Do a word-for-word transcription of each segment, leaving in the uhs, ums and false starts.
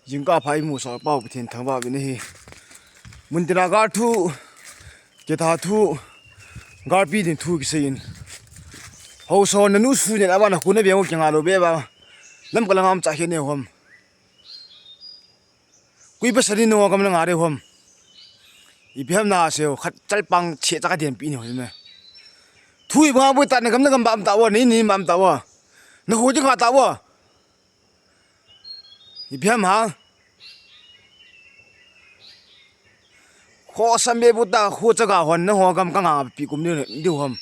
Jingkah pha imusah pau Pathen thangvah uvin ahi. Muntina gal thu, kitha thu, galpi ding thu kisei in. Haosa nanu su nin abana khu na veng u kinga lou beh ba. Lamka langa um cha khe ne hom. Kui pasal in nangho gam na nga de hom. Ipi ham na seo khat chalpang che cha ka den pi ni hom me. Thu iba boi ta na gam na gam ba am ta wa, ni ni ma am ta wa. Na ho ji nga ta wa. Ipi ham ha. Kho sam be bu ta khu cha ga hon nangho gam ka nga pi kum ni diu hom.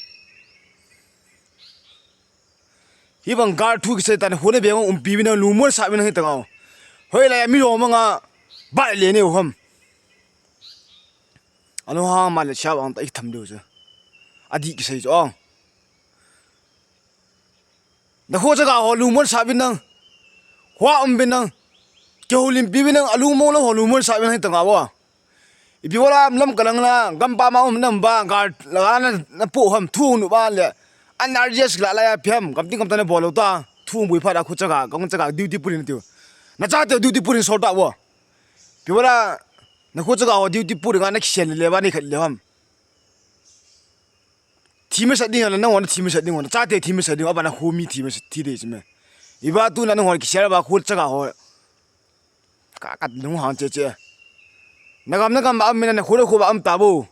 Hibang gal thu kisei tan hone beng umpi bina lungmon sa bina hitang au. Hoilai a mi lo manga ba le ne u ham. Anu ha ma le cha bang ta i tham deu cha. Adi kisei cho. Na ho cha ga ho lungmon sa bina. Hua um bina. Ke ho lim pi bina alungmon lo ho lungmon sa bina hitang au. Ipi wala lam kalang la, gam pa ma um nam ba, ga la na, na pu ham thu nu ba le. An R G S la la ya pi ham, gam ting gam ta na bol lo ta. Thu bui pha da khu cha ga, gam cha ga duty purin tiu. Na cha te duty purin sol ta wo. Pi wala na khu cha ga ho duty purin ga na kisen le ba ni khat le ham. Thi ma sa ding la na won thi ma sa ding won. Cha te thi ma sa ding, aba na khu mi thi ma sa thi de chi me. Iba tu na na won kisen ba khu cha ga ho. Ka, ka lung hang che che. Na gam, na gam ba am mina na khu na khu ba am ta bo.